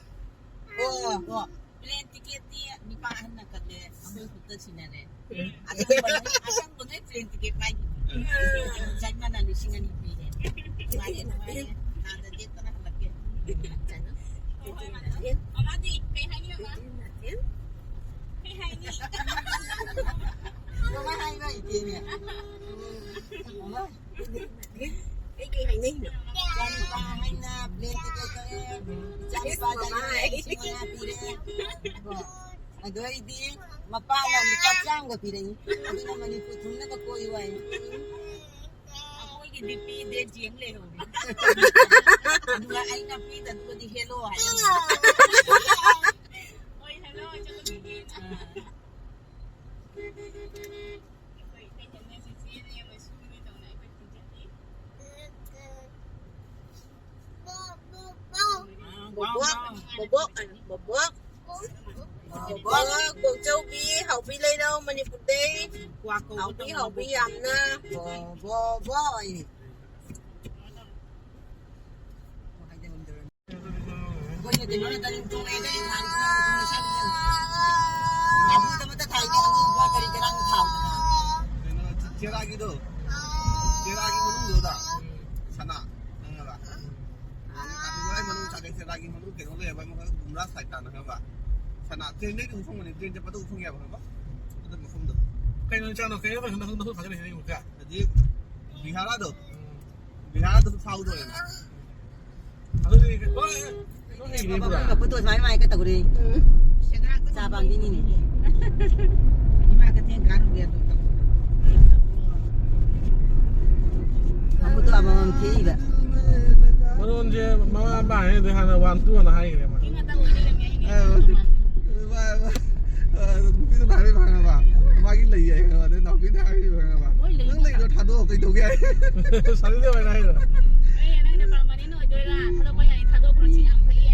ꯑꯣ, ꯑꯣ꯫ Plane ticketꯇꯤ ꯅꯤꯄꯥ ꯑꯍꯟꯅ ꯀꯜꯂꯦ, ꯑꯩꯈꯣꯏ ꯈꯨꯠꯇ ꯁꯤꯟꯅꯔꯦ꯫ ꯑꯁꯪꯕꯉꯩ, ꯑꯁꯪꯕꯉꯩ plane ticket ꯄꯥꯏꯈꯤꯕꯅꯦ꯫ ꯆꯠꯃꯅ ꯂꯤꯁꯤꯡ ꯑꯅꯤ ꯄꯤꯔꯦ꯫ ꯅꯨꯡꯉꯥꯏꯔꯦ, ꯅꯨꯡꯉꯥꯏꯔꯦ꯫ ꯅꯥꯗ ꯌꯦꯛꯇꯅ ꯍꯜꯂꯛꯀꯦ꯫ ꯃꯃꯥꯗꯤ ꯀꯩ ꯍꯥꯏꯅꯤ, ꯃꯃꯥ? ꯀꯩ ꯍꯥꯏꯅꯤ? ꯃꯃꯥ ꯍꯥꯏꯕ ꯍꯩꯇꯦꯅꯦ꯫ ꯃꯃꯥ꯫ ꯀꯩ ꯀꯩ ꯍꯥꯏꯅꯩꯅꯣ? ꯏꯆꯥꯅꯨꯄꯥ ꯍꯥꯏꯅ plane ticket ꯀꯛꯑꯦ꯫ ꯏꯆꯥꯅꯨꯄꯥ ꯏꯁ, ꯃꯃꯥ꯫ ꯂꯤꯁꯤꯡ ꯃꯉꯥ ꯄꯤꯔꯦ꯫ ꯑꯗꯨ ꯑꯩꯗꯤ ꯃꯄꯥꯅ ꯂꯨꯄꯥ ꯆꯥꯝꯃꯒ ꯄꯤꯔꯛꯏ꯫ ꯑꯗꯨꯅ ꯃꯅꯤꯄꯨꯔ ꯊꯨꯡꯅꯕ ꯀꯣꯏꯌꯨ ꯍꯥꯏ꯫ ꯑꯩꯈꯣꯏꯒꯤꯗꯤ ꯄꯤꯗꯦ, ꯖꯦꯡ ꯂꯩꯍꯧꯔꯦ꯫ ꯑꯗꯨꯒ ꯑꯩꯅ ꯄꯤꯗꯕꯗꯨꯒꯗꯤ hello ꯍꯥꯏꯔꯝꯃꯤ꯫ ꯍꯣꯏ, hello ꯍꯥꯏꯖꯜꯂꯨ꯫ ꯑꯥ꯫ ꯑꯩꯈꯣꯏ ꯏꯇꯩ ꯍꯦꯟꯅ ꯆꯦꯆꯦꯅ ꯌꯥꯝꯅ ꯁꯨꯒꯅꯤ ꯇꯧꯅ ꯑꯩꯈꯣꯏ ꯄꯤꯖꯗꯦ꯫ ꯕꯣꯕꯣꯛ, ꯕꯣꯕꯣꯛ, ꯕꯣꯕꯣꯛ꯫ ꯕꯣꯕꯣꯛ, ꯕꯣꯛꯆꯧꯕꯤ, ꯍꯥꯎꯕꯤ ꯂꯩꯔꯧ ꯃꯅꯤꯄꯨꯔꯗꯩ꯫ ꯀ꯭ꯋꯥ ꯀꯧꯕ ꯍꯥꯎꯕꯤ, ꯇꯧꯅꯕ ꯍꯥꯎꯕꯤ ꯌꯥꯝꯅ꯫ ꯕꯣ, ꯕꯣ, ꯕꯣ ꯑꯌꯦ꯫ ꯑꯩꯈꯣꯏꯅ ꯀꯩꯅꯣꯅ ꯇꯔꯤꯡ ꯇꯣꯡꯉꯦ, ꯇꯔꯤꯡ ꯍꯥꯟꯅ ꯇꯣꯡꯉꯦ, ꯇꯔꯤꯡ ꯍꯥꯟꯅ ꯇꯣꯡꯉꯦ, ꯁꯥꯏꯗ ꯌꯦꯡꯉꯨ꯫ ꯅꯥꯕꯨꯗ ꯑꯃꯠꯇ ꯊꯥꯏꯅꯦ, ꯑꯉꯧꯕ ꯀꯔꯤ ꯀꯔꯥꯡ ꯊꯥꯎꯗꯅ꯫ ꯀꯩꯅꯣ, ꯆꯦꯔꯥꯒꯤꯗꯣ, ꯆꯦꯔꯥꯒꯤ ꯃꯅꯨꯡꯗꯨꯗ ꯁꯅꯥ ꯈꯪꯉꯕ? ꯑꯗꯨ ꯀꯥꯇꯤꯃꯥꯏ ꯃꯅꯨꯡ ꯆꯪꯉꯦ, ꯆꯦꯔꯥꯒꯤ ꯃꯅꯨꯡ ꯀꯩꯅꯣ ꯂꯩꯌꯦꯕ, ꯑꯃꯈꯛ ꯒꯨꯝꯔꯥ ꯁꯥꯏꯠ ꯇꯥꯅ ꯈꯪꯉꯕ? ꯁꯅꯥ ꯇ꯭ꯔꯦꯟꯗꯩ ꯑꯗꯨꯝ ꯎꯐꯪꯕꯅꯦ, ꯇ꯭ꯔꯦꯟ ꯆꯠꯄꯗ ꯎꯐꯪ ꯌꯥꯕ ꯈꯪꯉꯕ? ꯑꯗꯨ ꯃꯐꯝꯗꯣ꯫ ꯀꯩꯅꯣ ꯆꯥꯅꯣ, ꯀꯩꯅꯣ ꯅꯪ ꯅꯪ ꯊꯥꯖꯔꯤꯁꯦ ꯌꯦꯡꯉꯨꯁꯦ꯫ ꯍꯧꯖꯤꯛ ꯕꯤꯍꯥꯔꯥꯗꯣ, ꯕꯤꯍꯥꯔꯥꯗꯁꯨ ꯊꯥꯎꯗꯣ ꯂꯩꯅ꯫ ꯑꯗꯨꯗꯤ ꯍꯣꯏ, ꯍꯣꯏ, ꯍꯣꯏ, ꯍꯣꯏ꯫ ꯃꯐꯝꯒ ꯐꯣꯇꯣ ꯁꯨꯃꯥꯏ ꯃꯥꯏ ꯀ ꯇꯧꯔꯦ꯫ ꯎꯝ꯫ ꯆꯥ ꯄꯥꯝꯕꯤꯅꯤꯅꯦ꯫ ꯏꯃꯥꯒ ꯊꯦꯡ ꯀꯥꯔꯨꯒꯦ ꯑꯗꯨꯝ ꯇꯧ꯫ ꯃꯃꯨꯠꯇꯣ ꯑꯃꯃꯝ ꯊꯦꯛꯏꯕ꯫ ꯃꯔꯣꯟꯁꯦ ꯃꯃꯥ ꯃꯄꯥ ꯍꯥꯏꯅꯗꯤ ꯍꯥꯟꯅ ꯋꯥꯟ ꯇꯨ ꯑꯅ ꯍꯥꯏꯈ꯭ꯔꯦ ꯃꯥ꯫ ꯅꯨꯄꯤꯗꯨꯅ ꯍꯥꯏꯔꯤꯕ ꯈꯪꯉꯕ? ꯃꯥꯒꯤ ꯂꯩ ꯍꯥꯏ ꯈꯪꯉꯕ? ꯑꯗꯩ ꯅꯥꯎꯄꯤꯅ ꯍꯥꯏꯔꯤꯕ ꯈꯪꯉꯕ? ꯅꯪ ꯂꯩꯗꯣ ꯊꯥꯗꯣꯛꯑꯣ ꯀꯩꯗꯧꯒꯦ ꯍꯥꯏ? ꯁꯥꯕꯤꯗ ꯑꯣꯏꯅ ꯍꯥꯏꯔꯣ? ꯑꯦ, ꯅꯪꯅ ꯄꯥꯝꯃꯗꯤ ꯅꯣꯏꯗꯣꯏꯔꯥ? ꯊꯥꯗꯣꯛꯄ ꯌꯥꯏ, ꯊꯥꯗꯣꯛꯈ꯭ꯔꯣ, ꯁꯤ ꯌꯥꯝ ꯐꯩꯌꯦ꯫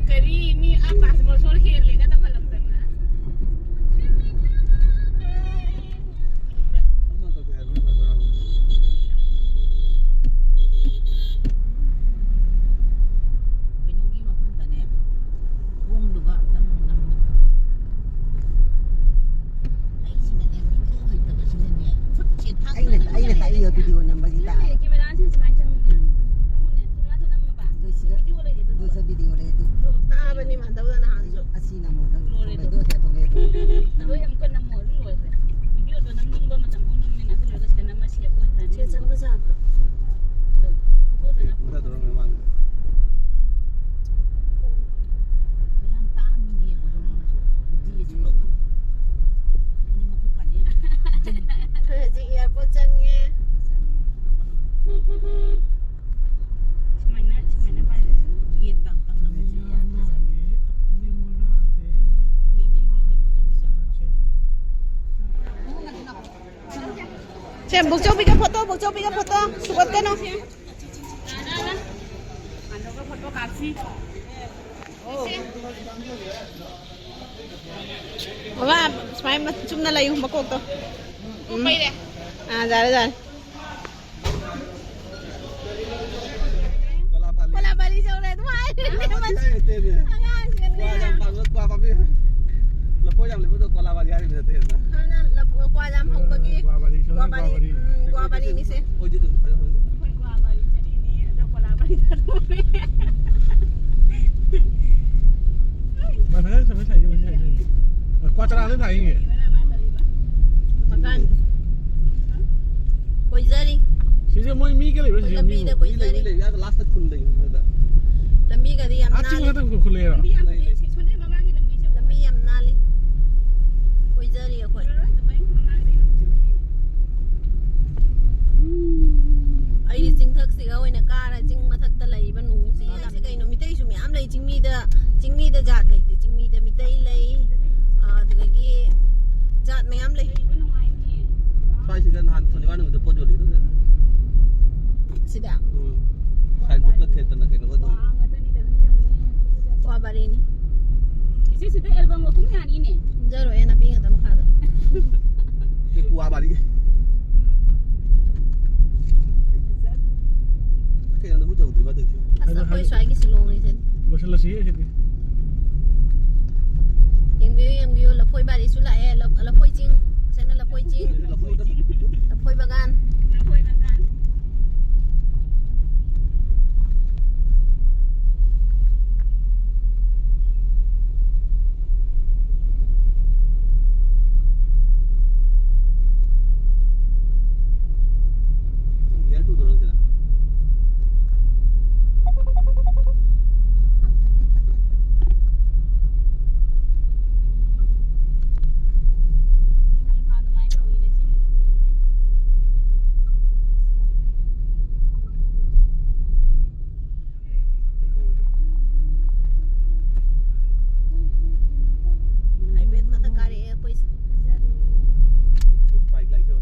ꯀꯔꯤ ꯃꯤ ꯑꯥ ꯄꯥꯁ ꯕꯣꯁꯣꯔ ꯍꯦꯜꯂꯦꯒ ꯇꯧꯍꯜꯂꯛꯇꯅ꯫ ꯀꯩꯅꯣꯒꯤ ꯃꯐꯝꯗꯅꯦ, ꯊꯣꯡꯗꯨꯒ ꯅꯪ ꯅꯝ-, ꯑꯩꯁꯤꯅꯅꯦ, ꯃꯤꯊꯧ ꯍꯩꯇꯕꯁꯤꯅꯅꯦ, ꯈꯨꯠꯁꯦ ꯊꯥꯡ-, ꯑꯩꯅ, ꯑꯩꯅ ꯇꯥꯛꯏꯕ ꯚꯤꯗꯤꯑꯣ ꯅꯝꯕꯁꯤ ꯇꯥꯛꯑꯦ꯫ ꯀꯦꯃꯦꯔꯥꯁꯦ ꯁꯨꯃꯥꯏꯅ ꯆꯪꯉꯨꯅꯦ꯫ ꯎꯝ꯫ ꯆꯪꯉꯨꯅꯦ, ꯀꯦꯃꯦꯔꯥꯁꯦ ꯅꯝꯃꯕ? ꯑꯗꯨ ꯁꯤꯗ, ꯚꯤꯗꯤꯑꯣ ꯂꯩꯔꯦ, ꯑꯗꯨ ꯑꯗꯨ ꯁꯤꯗ ꯚꯤꯗꯤꯑꯣ ꯂꯩ, ꯑꯗꯨ ꯇꯥꯕꯅꯤ ꯃꯥꯟꯗꯧꯗ ꯅꯍꯥꯟꯁꯨ꯫ ꯑꯁꯤ ꯅꯝꯃꯣ, ꯅꯪ ꯂꯣꯏꯔꯦ ꯊꯣꯛꯂꯛꯑꯦ, ꯑꯗꯨ꯫ ꯑꯗꯨ ꯁꯤꯗ ꯊꯣꯛꯂꯛꯑꯦ, ꯑꯗꯨ ꯅꯝꯃꯣ꯫ ꯂꯣꯏ ꯑꯃꯨꯛꯀ ꯅꯝꯃꯣ, ꯑꯗꯨꯝ ꯂꯣꯏꯈ꯭ꯔꯦ꯫ ꯚꯤꯗꯤꯑꯣꯗꯣ ꯅꯝꯅꯤꯡꯕ ꯃꯇꯝ ꯑꯃꯨꯛ ꯅꯝꯃꯦ, ꯑꯗꯨ ꯂꯣꯏꯔꯒ ꯁꯤꯗ ꯅꯝꯃ ꯁꯦꯞ ꯑꯣꯏꯈ꯭ꯔꯅꯤ꯫ ꯁꯤꯗ ꯆꯪꯕ ꯌꯥꯕ꯭ꯔꯣ? ꯑꯗꯨꯝ ꯐꯣꯇꯣꯗꯅ ꯀꯨꯟꯊ꯭ꯔꯥ ꯇꯧꯔꯝꯃꯦ ꯃꯥꯡꯗ꯫ ꯌꯥꯝ ꯇꯥꯡꯉꯤꯅꯦ, ꯕꯣꯔꯣ ꯅꯪꯁꯨ꯫ ꯕꯨꯗꯤꯁꯨ ꯂꯧ꯫ ꯑꯩꯈꯣꯏ ꯍꯧꯖꯤꯛ ꯑꯦꯌꯥꯔꯄꯣꯔꯠ ꯆꯪꯉꯦ꯫ ꯁꯨꯃꯥꯏꯅ, ꯁꯨꯃꯥꯏꯅ ꯄꯥꯏꯔꯁꯤ꯫ ꯌꯦꯠ ꯇꯥꯡ ꯇꯥꯡꯅ ꯃꯨꯛ ꯌꯥꯝ ꯐꯖꯅꯤ꯫ ꯁꯦ, ꯕꯣꯛꯆꯧꯕꯤꯒ ꯐꯣꯇꯣ, ꯕꯣꯛꯆꯧꯕꯤꯒ ꯐꯣꯇꯣ, ꯁꯨꯒꯠꯀꯅꯨ꯫ ꯃꯃꯥ, ꯁꯨꯃꯥꯏꯅ ꯆꯨꯝꯅ ꯂꯩꯌꯨ, ꯃꯀꯣꯛꯇꯣ꯫ ꯎꯝ꯫ ꯑꯥ, ꯌꯥꯔꯦ, ꯌꯥꯔꯦ꯫ ꯀꯣꯂꯥ ꯄꯥꯂꯤ꯫ ꯀꯣꯂꯥ ꯄꯥꯂꯤ ꯆꯧꯔꯦ ꯑꯗꯨꯝ ꯍꯥꯏꯔꯤꯅꯦ꯫ ꯀꯣꯂꯥ ꯄꯥꯂꯤ ꯍꯥꯏꯔꯦ, ꯇꯦꯅꯦ꯫ ꯑꯉꯥꯡꯁꯤꯡꯅꯦ꯫ ꯀ꯭ꯋꯥ ꯌꯥꯝ ꯄꯥꯟꯕ ꯀ꯭ꯋꯥ ꯄꯥꯝꯕꯤ꯫ ꯂꯐꯣꯏ ꯌꯥꯝ ꯂꯩꯕꯗꯣ ꯀꯣꯂꯥ ꯄꯥꯂꯤ ꯍꯥꯏꯔꯤꯕ ꯅꯠꯇꯦ ꯍꯦꯟꯅ꯫ ꯍꯥꯟꯅ ꯂꯐꯨ-, ꯀ꯭ꯋꯥ ꯌꯥꯝ ꯍꯧꯕꯒꯤ ꯀ꯭ꯋꯥ ꯄꯥꯂꯤ, ꯀ꯭ꯋꯥ ꯄꯥꯂꯤ, ꯀ꯭ꯋꯥ ꯄꯥꯂꯤ꯫ ꯎꯝ, ꯀ꯭ꯋꯥ ꯄꯥꯂꯤꯅꯤꯁꯦ꯫ ꯑꯣꯏꯗꯤ ꯑꯗꯨꯝ ꯐꯖ ꯐꯖ꯫ ꯑꯩꯈꯣꯏ ꯀ꯭ꯋꯥ ꯄꯥꯂꯤ ꯆꯠꯂꯤꯅꯤ, ꯑꯗꯣ ꯀꯣꯂꯥ ꯄꯥꯂꯤ ꯆꯠꯂꯨꯔꯦ꯫ ꯃꯊꯟꯇ ꯁꯨꯃꯥꯏꯅ ꯁꯥꯏꯌꯦ, ꯃꯊꯟꯇ ꯁꯥꯏꯌꯦ꯫ ꯀ꯭ꯋꯥ ꯆꯔꯥ ꯂꯣꯏ ꯊꯥꯏꯌꯦ꯫ ꯃꯀꯥꯟ꯫ ꯀꯣꯏꯖꯔꯤ꯫ ꯁꯤꯁꯦ ꯃꯣꯏ ꯃꯤ ꯀꯌꯥ ꯂꯩꯕ꯭ꯔꯣ? ꯁꯤꯁꯦ ꯂꯝꯕꯤꯗ ꯃꯤ? ꯃꯤ ꯂꯩ, ꯀꯣꯏꯖꯔꯤ꯫ ꯃꯤ ꯂꯩ꯫ ꯑꯥꯗ ꯂꯥꯁꯇ ꯈꯨꯟ ꯂꯩ ꯃꯣꯏꯗ꯫ ꯂꯝꯕꯤꯒꯗꯤ ꯌꯥꯝ ꯑꯥ, ꯆꯤꯡ ꯅꯥꯜꯂꯤ꯫ ꯃꯊꯛꯇ ꯈꯨꯜ ꯂꯩꯔꯣ? ꯂꯝꯕꯤ ꯌꯥꯝ ꯂꯩ, ꯂꯩ꯫ ꯁꯤ ꯁꯣꯝꯗꯩ ꯃꯃꯥꯡꯒꯤ ꯂꯝꯕꯤꯁꯦ ꯂꯝꯕꯤ ꯌꯥꯝ ꯅꯥꯜꯂꯤ꯫ ꯄꯤꯖꯔꯤ ꯑꯩꯈꯣꯏ꯫ ꯑꯩ ꯆꯤꯡꯊꯛꯁꯤꯒ ꯑꯣꯏꯅ ꯀꯥꯔ ꯆꯤꯡ ꯃꯊꯛꯇ ꯂꯩꯔꯤꯕ ꯅꯣꯡꯁꯤ ꯌꯦꯡꯁꯤ ꯀꯩꯅꯣ꯫ ꯃꯤꯇꯩꯁꯨ ꯃꯌꯥꯝ ꯂꯩ꯫ ꯆꯤꯡꯃꯤꯗ, ꯆꯤꯡꯃꯤꯗ ꯖꯥꯠ ꯂꯩꯇꯦ꯫ ꯆꯤꯡꯃꯤꯗ ꯃꯤꯇꯩ ꯂꯩ, ꯑꯗꯨꯗꯒꯤ ꯖꯥꯠ ꯃꯌꯥꯝ ꯂꯩ꯫ ꯁ꯭ꯋꯥꯏꯁꯤꯗ ꯅꯍꯥꯟ ꯁꯣꯅꯤꯋꯥꯔ ꯅꯨꯃꯤꯠꯇ ꯄꯣꯠ ꯌꯣꯜꯂꯤꯗꯣ꯫ ꯁꯤꯗ? ꯎꯝ꯫ ꯁꯥꯏꯟꯕꯣꯔꯗꯀ ꯊꯦꯠꯇꯅ ꯀꯩꯅꯣꯒ ꯇꯧꯔꯤ꯫ ꯋꯥ ꯕꯥꯔꯤꯅꯤ꯫ ꯏꯆꯦ, ꯁꯤꯗ ꯑꯦꯜꯕꯝ ꯃꯈꯨꯝ ꯌꯥꯅꯤꯅꯦ꯫ ꯈꯨꯝꯖꯔꯣꯏ, ꯅꯥꯄꯤ ꯉꯥꯛꯇ ꯃꯈꯥꯗ꯫ ꯁꯤ ꯋꯥ ꯕꯥꯔꯤ꯫ ꯀꯩꯅꯣ ꯅꯕꯨ ꯇꯧꯗ꯭ꯔꯤꯕ ꯑꯗꯨꯗꯤ? ꯑꯁ, ꯑꯩꯈꯣꯏ ꯁ꯭ꯋꯥꯏꯒꯤ ꯁꯤꯂꯣꯡꯅꯤꯁꯦ꯫ ꯂꯣꯏꯁꯤꯜꯂꯁꯤ ꯁꯤꯗꯤ꯫ ꯌꯦꯡꯕꯤꯌꯨ, ꯌꯦꯡꯕꯤꯌꯨ, ꯂꯐꯣꯏ ꯕꯥꯔꯤꯁꯨ ꯂꯥꯛꯑꯦ꯫ ꯂꯐ-, ꯂꯐꯣꯏ ꯆꯤꯡ꯫ ꯁꯤꯅ ꯂꯐꯣꯏ ꯆꯤꯡ꯫ ꯂꯐꯣꯏ ꯕꯥꯒꯥꯟ꯫ ꯍꯥꯏꯐꯦꯠ ꯃꯊꯛ ꯀꯥꯔꯛꯑꯦ ꯑꯩꯈꯣꯏꯁꯦ꯫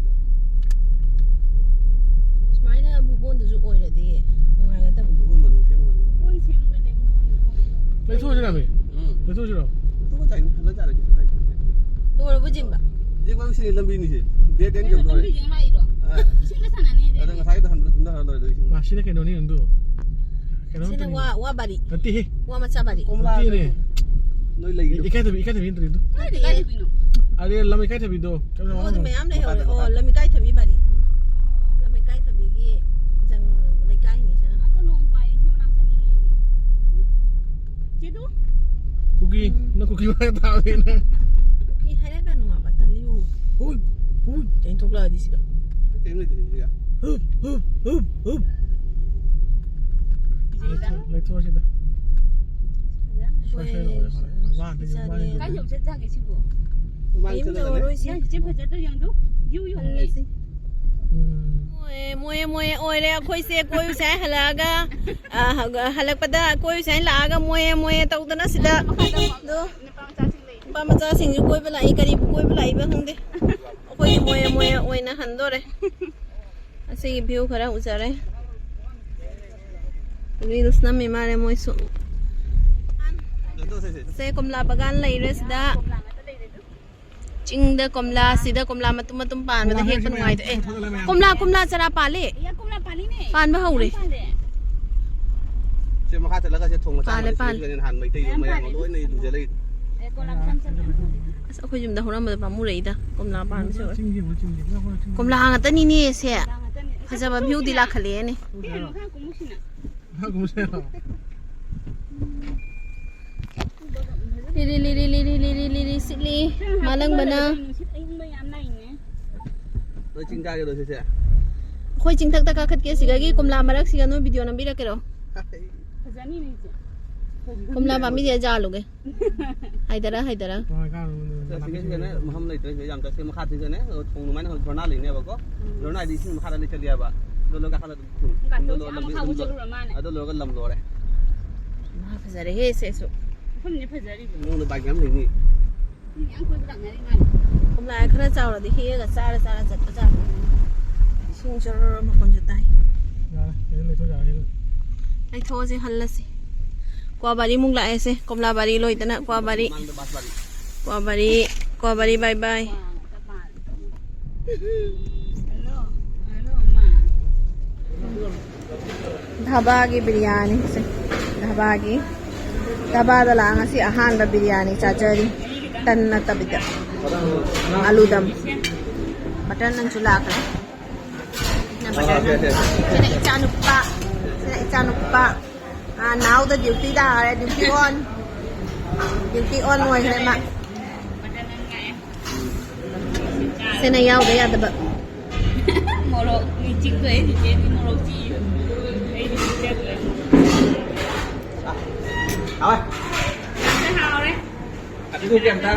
ꯁꯨꯃꯥꯏꯅ ꯚꯨꯕꯣꯟꯗꯨꯁꯨ ꯑꯣꯏꯔꯗꯤ ꯅꯨꯡꯉꯥꯏꯒꯗꯕꯅꯤ꯫ ꯂꯩꯊꯣꯛꯑꯁꯤꯔ ꯃꯤ? ꯎꯝ꯫ ꯂꯩꯊꯣꯛꯑꯁꯤꯔꯣ? ꯂꯣꯏꯔꯕꯣ ꯖꯤꯝꯕ? ꯖꯤꯝ ꯂꯝꯕꯤꯁꯤꯅꯤ ꯂꯝꯕꯤꯅꯤꯁꯦ꯫ Date and ꯌꯧꯗꯣꯔꯦ꯫ ꯂꯝꯕꯤꯁꯦ ꯂꯥꯛꯏꯔꯣ? ꯑꯥ꯫ ꯏꯁꯤꯡꯒ ꯁꯥꯟꯅꯅꯤ ꯑꯗ ꯉꯁꯥꯏꯗ ꯍꯟꯕꯗ ꯀꯨꯝꯊꯔ ꯂꯣꯏꯔꯦ ꯏꯁꯤꯡ꯫ ꯃꯥ ꯁꯤꯅ ꯀꯩꯅꯣꯅꯤ ꯑꯗꯨ꯫ ꯀꯩꯅꯣꯝ ꯁꯤꯅ ꯇꯧꯔꯤ꯫ ꯋꯥ, ꯋꯥ ꯕꯥꯔꯤ꯫ ꯅꯠꯇꯦꯍꯦ꯫ ꯋꯥ ꯃꯆꯥ ꯕꯥꯔꯤ꯫ ꯀꯣꯝꯂꯥ ꯅꯠꯇꯦꯅꯦ꯫ ꯅꯣꯏ ꯂꯩꯒꯤꯗꯣ꯫ ꯏꯀꯥꯏꯊꯕꯤ, ꯏꯀꯥꯏꯊꯕꯤ ꯅꯠꯇ꯭ꯔꯣ ꯑꯗꯨ? ꯀꯥꯏꯗ ꯏꯀꯥꯏꯊꯕꯤꯅꯣ? ꯑꯔꯦ, ꯂꯝ ꯏꯀꯥꯏꯊꯕꯤꯗꯣ꯫ ꯀꯩꯅꯣ ꯑꯣ, ꯑꯗꯨ ꯃꯌꯥꯝ ꯂꯩꯍꯧꯔꯦ꯫ ꯃꯈꯥꯗ, ꯑꯣ, ꯃꯈꯥꯗ꯫ ꯂꯝ ꯏꯀꯥꯏꯊꯕꯤ ꯕꯥꯔꯤ꯫ ꯂꯝ ꯏꯀꯥꯏꯊꯕꯤꯒꯤ ꯖꯪ-, ꯂꯩꯀꯥꯏꯅꯤ ꯁꯤꯅ꯫ ꯑꯗꯣ ꯅꯣꯡ ꯄꯥꯏ ꯏꯁꯤꯡ ꯃꯅꯥꯛ ꯆꯠꯅꯤꯡꯉꯦ ꯑꯩꯗꯤ꯫ ꯆꯦꯗꯨ꯫ ꯀꯨꯀꯤ, ꯎꯝ꯫ ꯅꯪ ꯀꯨꯀꯤ ꯃꯥꯏ ꯇꯥꯕꯅꯤ ꯅꯪ꯫ ꯀꯨꯀꯤ ꯍꯥꯏꯔꯛꯀꯅꯨ ꯍꯥꯏꯕ, ꯇꯜꯂꯤꯌꯨ꯫ ꯍꯨꯏ, ꯍꯨꯏ, ꯀꯩꯅꯣ ꯊꯣꯛꯂꯛꯑꯗꯤ ꯁꯤꯗ꯫ ꯀꯩꯝ ꯂꯩꯇꯦ ꯁꯤꯗ꯫ ꯍꯨꯞ, ꯍꯨꯞ, ꯍꯨꯞ, ꯍꯨꯞ꯫ ꯂꯩꯊꯣꯛ-, ꯂꯩꯊꯣꯛꯑꯣ ꯁꯤꯗ꯫ ꯐꯖꯅ ꯁꯣꯏ, ꯁꯣꯏ ꯂꯥꯎꯔꯦ, ꯍꯣꯏ꯫ ꯁꯣꯏ ꯋꯥ ꯑꯝꯇ ꯆꯥꯗꯦ꯫ ꯉꯥꯡꯉꯤꯗꯨꯅꯤ꯫ ꯀꯥꯏ ꯌꯧ ꯆꯠ ꯇꯥꯒꯦ ꯁꯤꯕꯨ? ꯁꯨꯃꯥꯡ ꯀꯔꯤꯝ ꯆꯠꯂꯒꯅꯦ꯫ ꯇꯧꯔꯔꯣꯏꯁꯦ꯫ ꯌꯥꯝ ꯆꯦ ꯐꯖꯗ꯭ꯔꯣ ꯌꯦꯡꯗꯨ? ꯚ꯭ꯌꯨ ꯌꯦꯡꯉꯨꯅꯦ꯫ ꯍꯜꯂꯁꯤ꯫ ꯎꯝ꯫ ꯃꯣꯏ, ꯃꯣꯏ, ꯃꯣꯏ ꯑꯣꯏꯔꯦ꯫ ꯑꯩꯈꯣꯏꯁꯦ ꯀꯣꯏꯔꯨꯁꯦ ꯍꯥꯏꯅ ꯍꯜꯂꯛꯑꯒ, ꯑ, ꯍ-, ꯍꯜꯂꯛꯄꯗ ꯀꯣꯏꯔꯨꯁꯦ ꯍꯥꯏꯅ ꯂꯥꯛꯑꯒ ꯃꯣꯏ, ꯃꯣꯏ ꯇꯧꯗꯅ ꯁꯤꯗ꯫ ꯑꯗꯣ ꯅꯨꯄꯥ ꯃꯆꯥꯁꯤꯡꯁꯨ ꯂꯩ꯫ ꯅꯨꯄꯥ ꯃꯆꯥꯁꯤꯡꯁꯨ ꯀꯣꯏꯕ ꯂꯥꯛꯏ꯫ ꯀꯔꯤꯕꯨ ꯀꯣꯏꯕ ꯂꯥꯛꯏꯕ ꯈꯪꯗꯦ꯫ ꯑꯩꯈꯣꯏꯗꯤ ꯃꯣꯏ, ꯃꯣꯏ ꯑꯣꯏꯅ ꯍꯟꯗꯣꯔꯦ꯫ ꯑꯁꯤꯒꯤ ꯚ꯭ꯌꯨ ꯈꯔ ꯎꯖꯔꯦ꯫ ꯔꯤꯜꯁ ꯅꯝꯃꯤ ꯃꯥꯜꯂꯦ ꯃꯣꯏꯁꯨ꯫ ꯁꯦ, ꯀꯣꯝꯂꯥ ꯕꯒꯥꯟ ꯂꯩꯔꯦ ꯁꯤꯗ꯫ ꯆꯤꯡꯗ ꯀꯣꯝꯂꯥ, ꯁꯤꯗ ꯀꯣꯝꯂꯥ ꯃꯇꯨꯝ ꯃꯇꯨꯝ ꯄꯥꯟꯕꯗ ꯍꯦꯛꯄ ꯅꯨꯡꯉꯥꯏꯗꯣ꯫ ꯑꯦ, ꯀꯣꯝꯂꯥ, ꯀꯣꯝꯂꯥ ꯆꯔꯥ ꯄꯥꯜꯂꯦ꯫ ꯄꯥꯟꯕ ꯍꯧꯔꯦ꯫ ꯁꯦ ꯃꯈꯥ ꯆꯠꯂꯒ ꯁꯦ ꯊꯣꯡ ꯃꯆꯥ ꯄꯥꯜꯂꯦ, ꯑꯃ ꯄꯥꯜꯂꯦ꯫ ꯁꯤꯗ ꯅꯍꯥꯟ ꯃꯩꯇꯩ ꯌꯨꯝ ꯃꯌꯥꯝ ꯂꯣꯏꯅ ꯎꯖ ꯂꯩ꯫ ꯑꯁ, ꯑꯩꯈꯣꯏ ꯌꯨꯝꯗ ꯍꯧꯔꯝꯕꯗꯣ ꯄꯥꯝꯃꯨꯔꯛꯏꯗ, ꯀꯣꯝꯂꯥ ꯄꯥꯟꯕꯁꯦ ꯎꯔꯦ꯫ ꯀꯣꯝꯂꯥ ꯉꯥꯛꯇꯅꯤꯅꯦ ꯁꯦ꯫ ꯐꯖꯕ ꯚ꯭ꯌꯨꯗꯤ ꯂꯥꯛꯈꯠꯂꯛꯑꯦꯅꯦ꯫ ꯂꯤꯔꯤ, ꯂꯤꯔꯤ, ꯂꯤꯔꯤ, ꯂꯤꯔꯤ, ꯂꯤꯔꯤ, ꯁꯤꯠꯂꯤ꯫ ꯃꯥꯂꯪꯕꯅ꯫ ꯅꯣꯏ ꯆꯤꯡ ꯀꯥꯒꯦꯔꯣ ꯁꯤꯁꯦ? ꯑꯩꯈꯣꯏ ꯆꯤꯡꯊꯛꯇ ꯀꯥꯈꯠꯀꯦ, ꯁꯤꯗꯒꯤ ꯀꯣꯝꯂꯥ ꯃꯔꯛꯁꯤꯒ ꯅꯣꯏ ꯚꯤꯗꯤꯑꯣ ꯅꯝꯕꯤꯔꯛꯀꯦꯔꯣ? ꯐꯖꯅꯤꯅꯦ ꯏꯆꯦ꯫ ꯀꯣꯝꯂꯥ ꯄꯥꯝꯕꯤꯁꯦ ꯌꯥꯜꯂꯨꯒꯦ꯫ ꯍꯥꯏꯗꯔ, ꯍꯥꯏꯗꯔ꯫ ꯍꯣꯏ, ꯀꯥꯔꯨ꯫ ꯑꯁ, ꯁꯤꯒꯩꯁꯤꯗꯅꯦ ꯃꯐꯝ ꯂꯩꯇ꯭ꯔꯦ, ꯁꯤꯗ ꯌꯥꯝ ꯆꯠꯁꯦ꯫ ꯃꯈꯥ ꯊꯤꯡꯒꯅꯦ, ꯑꯗꯣ ꯊꯣꯡ ꯑꯗꯨꯃꯥꯏꯅ ꯍꯧꯖꯤꯛ ꯖꯣꯔꯅꯥ ꯂꯩꯅꯦꯕꯀꯣ꯫ ꯎꯝ꯫ ꯖꯣꯔꯅꯥꯗꯤ ꯏꯁꯤꯡ ꯃꯈꯥꯗ ꯂꯩ ꯆꯠꯂꯦꯕ꯫ ꯑꯗꯣ ꯂꯣꯏꯔꯒ ꯀꯥꯈꯠꯂ ꯑꯗꯨꯝ ꯊꯣꯡ꯫ ꯀꯥꯇꯣ ꯑꯗꯣ ꯁꯤ ꯂꯝꯕꯤ ꯃꯈꯥ ꯑꯗꯨꯝ ꯆꯠꯂꯨꯔ ꯃꯥꯅꯦ꯫ ꯑꯗꯣ ꯂꯣꯏꯔꯒ ꯂꯝ ꯂꯣꯏꯔꯦ꯫ ꯃꯥ ꯐꯖꯔꯦꯍꯦ, ꯁꯦꯁꯨ꯫ ꯃꯐꯝꯁꯦ ꯐꯖꯔꯤꯕ꯫ ꯃꯅꯨꯡꯗ ꯕꯥꯏꯛ ꯃꯌꯥꯝ ꯂꯩꯅꯤ꯫ ꯃꯤ ꯃꯌꯥꯝ ꯀꯣꯏꯕ ꯂꯥꯛꯅꯔꯤ ꯃꯥꯜꯂꯦ꯫ ꯀꯣꯝꯂꯥ ꯈꯔ ꯆꯥꯎꯔꯗꯤ ꯍꯦꯛꯑꯒ ꯆꯥꯔ ꯆꯥꯔ ꯆꯠꯄꯖꯥꯠꯅꯤ꯫ ꯏꯁꯤꯡ ꯖꯔ ꯃꯈꯣꯟꯁꯨ ꯇꯥꯏ꯫ ꯌꯥꯔꯦ, ꯁꯤꯗ ꯂꯩꯊꯣꯛ ꯌꯥꯔꯦ ꯀꯩꯅꯣ꯫ ꯂꯩꯊꯣꯛꯑꯁꯤ, ꯍꯜꯂꯁꯤ꯫ ꯀ꯭ꯋꯥꯕꯥꯔꯤ ꯑꯃꯨꯛ ꯂꯥꯛꯑꯦꯁꯦ꯫ ꯀꯣꯝꯂꯥ ꯕꯥꯔꯤ ꯂꯣꯏꯗꯅ ꯀ꯭ꯋꯥꯕꯥꯔꯤ꯫ ꯃꯥꯡꯗ ꯕꯥꯁ ꯕꯥꯔꯤ꯫ ꯀ꯭ꯋꯥꯕꯥꯔꯤ, ꯀ꯭ꯋꯥꯕꯥꯔꯤ bye bye꯫ ꯍꯜꯂꯣ, ꯍꯜꯂꯣ, ꯃꯥ꯫ ꯙꯥꯕꯥꯒꯤ ꯕꯤꯔꯌꯥꯅꯤꯁꯦ꯫ ꯙꯥꯕꯥꯒꯤ, ꯙꯥꯕꯥꯗ ꯂꯥꯛꯑ ꯉꯁꯤ ꯑꯍꯥꯟꯕ ꯕꯤꯔꯌꯥꯅꯤ ꯆꯥꯖꯔꯤ꯫ ꯇꯟ ꯅꯠꯇꯕꯤꯗ꯫ ꯑꯥꯂꯨ ꯗꯝ꯫ ꯕꯇꯔ ꯅꯟꯁꯨ ꯂꯥꯛꯈ꯭ꯔꯦ꯫ ꯁꯤꯅ ꯕꯇꯔ ꯅꯟ꯫ ꯁꯤꯅ ꯏꯆꯥꯅꯨꯄꯥ꯫ ꯁꯤꯅ ꯏꯆꯥꯅꯨꯄꯥ꯫ ꯑꯥ, ꯅꯥꯎꯗ ꯗ꯭ꯌꯨꯇꯤ ꯇꯥꯔꯦ, ꯗ꯭ꯌꯨꯇꯤ ꯑꯣꯟ꯫ ꯗ꯭ꯌꯨꯇꯤ ꯑꯣꯟ ꯑꯣꯏꯈ꯭ꯔꯦ ꯃꯥ꯫ ꯁꯤꯅ ꯌꯥꯎꯗ ꯌꯥꯗꯕ꯫ ꯃꯣꯔꯣꯛ ꯆꯤꯛꯇꯣꯏ, ꯆꯤꯆꯦꯗꯤ ꯃꯣꯔꯣꯛ ꯆꯤꯛꯏ꯫ ꯑꯩꯗꯤ ꯆꯤꯛꯇꯦ꯫ ꯍꯥꯎꯋꯦ꯫ ꯍꯥꯎꯔꯦ꯫ ꯑꯗꯨ ꯀꯩꯝꯇ